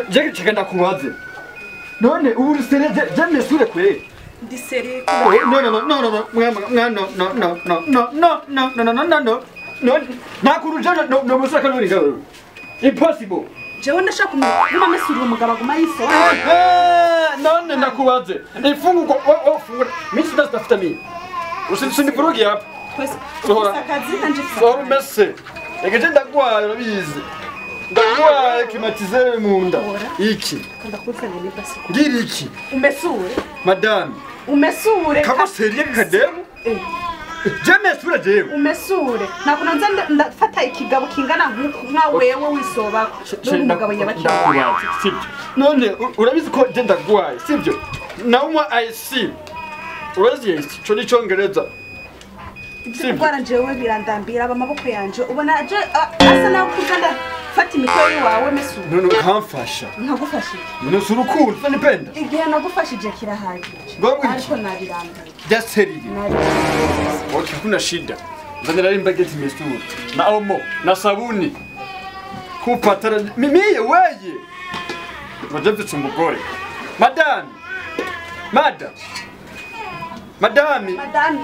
Je cheka ndakubaze. None ubu sere je mesure kweli. Ndi sere. No no no no no no no no no no no no no no no no no no nakuruje no no musaka nuri gawe. Impossible. Jewe ndashaka kumuma mesura umugabo aguma yisoba. None ndakubaze. Imfunguko ufungura. Mimi sitafuta mimi. Usinivuruge hapa. Sohora. Sohora mese. Egeje ndagwaye urabizi. Ndagwaye climatiseur munda. Iki. Ndakuzanira basi. Ngira iki? Umesure. Madame. Umesure. Kama seriye kademu? Je mesura jewe. Umesure. Nakuna nza ndafata ikigabo kingana nka wewe wisoba. N'umugabo nyabaki. Sibyo. None urabizi ko je ndagwaye, sibyo? Naumwa IC. Urazi IC cyo ni cyongereza. Ibyo jewe birandambira amaboko yanje ubona je asa naho kuganda fata imikoyo wawe mesura. None ukamfasha. Nkagufashije. None urukundo nipenda. Igihe nagufashije kirahagije. Ariko nabirambiye. Jaseriye. Okay, kuna shida. Nzanira imbageti mesura. Na omo, na sabuni. Kupatara mimi weye. Ngoje umugore. Madame. Madame. Madame. Madame.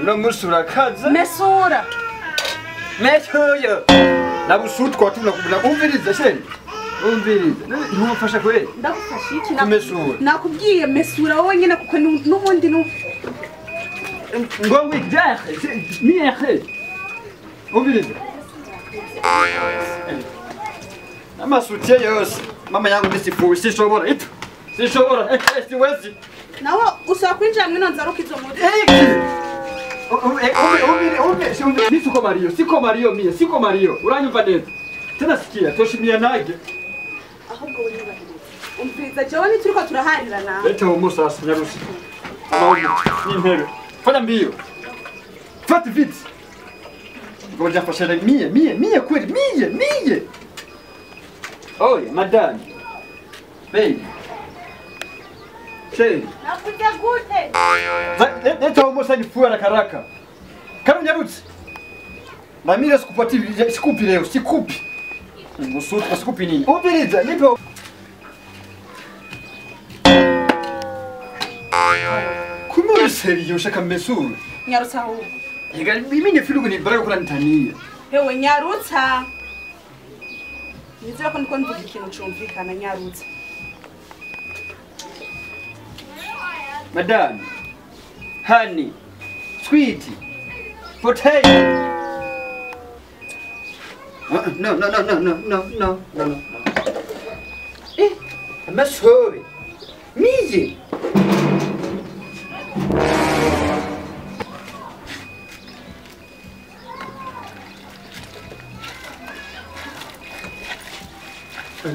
No musura kaza. Mesura. Mesura. Nabusutwa tuna umviriza sheri. Umviriza. Ntumfasha kweli. Ndagufasha iki na nakubwiye mesura wowe nyine kuko nubundi nu ngo wigdahe miye. Umviriza. Amasutie yose. Mama yangu ndisifuwe sishobora. Itu. Sishobora. Siwezi. Nawe usaba kwinjira mwino nzaruka izo muri. Umi siko Mario, siko Mario mie, siko Mario. Uranyumva neza. Tena sikia, toshimia nage. Ahubwo wonyubahiriza. Umviriza jewe nituriko turaharira nawe. Leta umusa nyarusi. Amawu n'intebe. Fanya mbio. Fata vite. Ngoja fasha mie mie mie kweli mie mie. Oye, madame. Baby. Sheri. Nakuja gute? Leta umusa nifue haraka haraka. Kama nyarutse. Na mimi sikupati sikupi leo, sikupi. Ngusutu sikupi nini? Umviriza, nipe. Kumuri seriyo ushaka mesura. Nyarutsa ahubwo. Ega mimi nifirugo ni baraka kurantaniya. Hewe nyarutsa. Nizera ko ndiko mvuga ikintu cumvikana nyarutsa. Madame, honey, sweetie, potato. No, no, no, no, no, no, no, no, no. Eh, amashobe. Miye.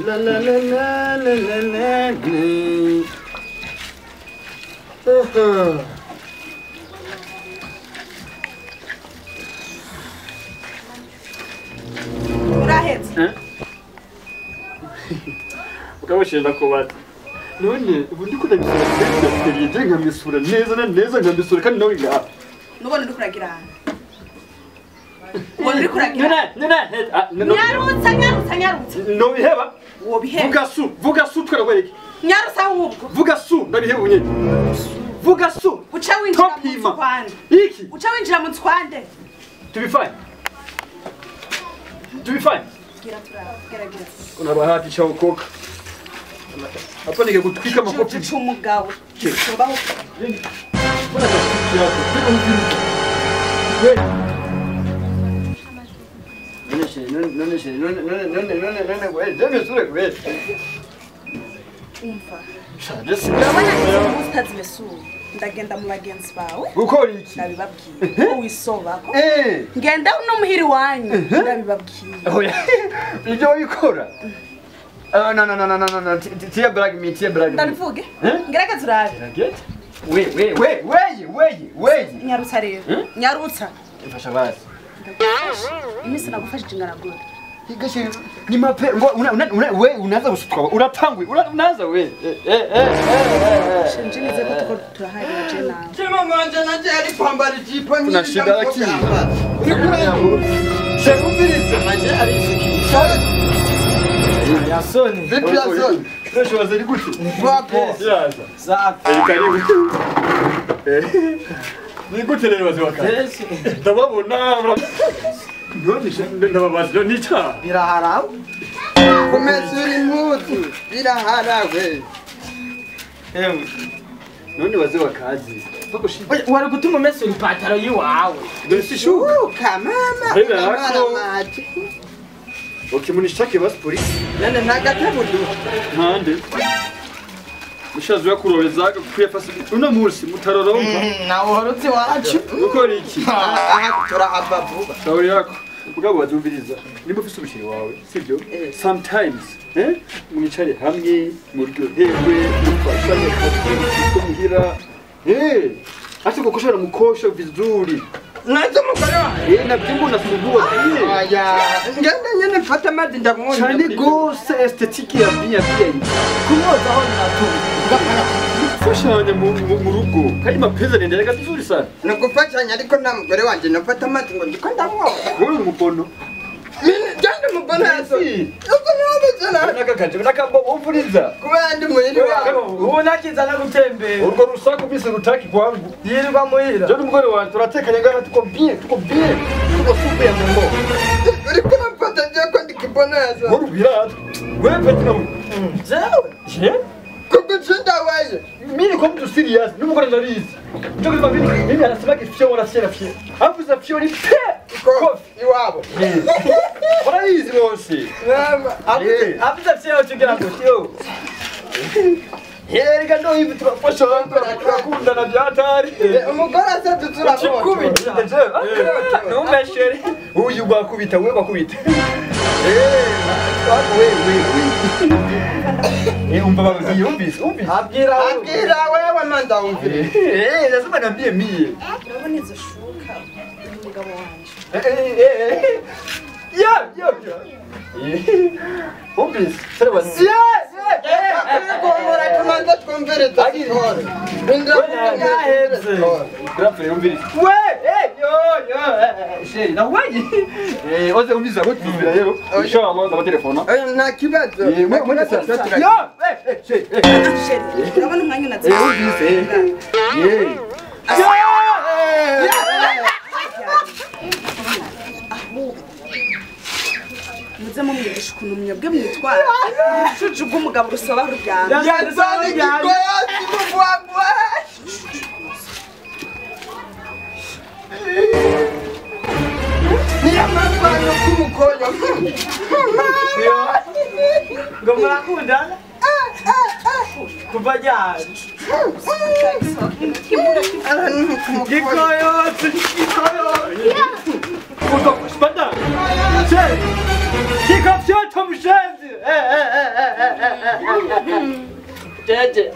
La la la la la la la. Urahetse. Ukabashenda kubaza. None ubu ndiko ndabisura neza nkamisura neza neza nkamisura kandi nawe ngaha. Nubona ndiko uragira hano. Ubona ndiko uragira. None none nyarutsa nyarutsa nyarutsa. No biheba. Wo biheba. Vuga su twerwereke. Nyarutsa ahubwo. Vuga su ndabiheba unyene. Vuga su. Uca winjira mu nzwande. Iki. Uca winjira mu nzwande. Tubifanye. Tubifanye. Gira turaba, gira gira. Kuna bahati cha ukoka. Hapa ningekutwika makofi cy'umugabo. Sobaho. Mbona yako? Wewe. None she none none none none none wewe je mesure wewe. Umva. Shaje urabona izo mutazimesura. Ndagenda mu bagenzi bawe. Gukora iki? Ndabibabwiye. Ko wisobako. Ngenda no muhiri wanyu ndabibabwiye. Oya. Ibyo wabikora. No no no no no no. Tia brag me, tia brag me. Ndabivuge? Ngerageza urabe. Gerageza. We we we we we we. Nyarutsa rero. Nyarutsa. Mfasha basi. Imisi nagufashije ngaragura. Igashe ni mape una una we unaanza gusutwa uratangwe unaanza we Shenje nize ko tuko turaharira je nawe. Je mama wanje nanje ari kwambara ijipo Kuna shida lakini. Uri kureba. Se umviriza nanje ari ijipo. Yasoni. Vipi Yasoni? Fresh waziri gute? Wapo. Yaza. Safi. Karibu. Ni gute rero wazi wakati? Ndababona. None ndababaza ni cha. Biraharawe. Kumesura impuzu biraharawe. Ewe. None wazi wakazi. Wari gutuma umesura ipataro yiwawe. Dore si shuka mama. Okay, munishake basi polisi. None ntagatebudu. Ntande. Mushazi yakurobeza kuya fasi uno munsi mutaroronka. Nawe uhorutse wacu. Gukora iki? Aha turahava vuba. Shauri yako. Mugabo bazumviriza. Nimba ufise umushiri wawe, sivyo? Sometimes, mwicare hamwe, muryoherwe, mufashanye kazi muhira. Hata kukoshana mukosha vizuri. Nazo mugore wawe. Na byimbo nasumbua. Aya, ngende nyene mfata amazi ndamwonye. Cyane gose esthétique ya bien bien. Kumwoza aho natuye. Gufashanya mu rugo. Kandi mapeza nendereka vizuri sana. Nugufashanya ariko nta mugore wanje nafata amazi ngo ndiko ndamwoza. Wowe umubono. Mimi ngende umubono yaso. Uko nabazana. Nakakaje nakambo umvuriza. Kuba ndi muhiri wawe. Ubu nakiza no gutembera. Urwo rusaku bise rutaki kwangu. Yirirwa muhira. Je n'umugore wanje turatekanye ngana tuko bien, tuko bien. Tuko super ya mungo. Uriko uramfata je ko ndi kibono yaso. Wowe ubirata. Wewe peti na. Jewe. Je? Kuguchinda wewe. Mimi niko mtu serious, n'umugore ndabizi. Ndio kwa mimi anasema kifio wala sio fio. Hapo za fio ni pe. Kofi iwabo. Warabizi bose. Mama, hapo za fio tugira ngo fio. Yerega ndo hivi tunafasha turakundana vya hatari. Umugore azadutura Chikubita je. Numbe shere. Uyu bakubita wewe bakubita. Wewe. Umva babwiye umvise umvise. Abwira wewe manda umvire. Lazima nambie mie. Urabona izo shuka umugabo wanje. Ya ya ya. Umvise. Sare wasi. Kumura tumanza twumviriza. Indra Grafre umviriza. We yo yo sheri na wewe. Oze umviriza ko twumvira rero. Inshallah ndabatelefona. Nta kibazo. Mwe sasa. Yo sheri. Sheri. Urabona umwanya unaze. Umvise. Muze mumwigisha ukuntu mwebwe mwitwara. Ubucucu bw'umugabo rusoba ruryamye. Yazana ikigozi mugwagwa. Niyo mpamvu k'umukoyo. Ngo murakundana? Kuva ryari? Gikoyotsi, gikoyotsi. Kutokushpanda. Kikafyoto mshenzi. Jeje.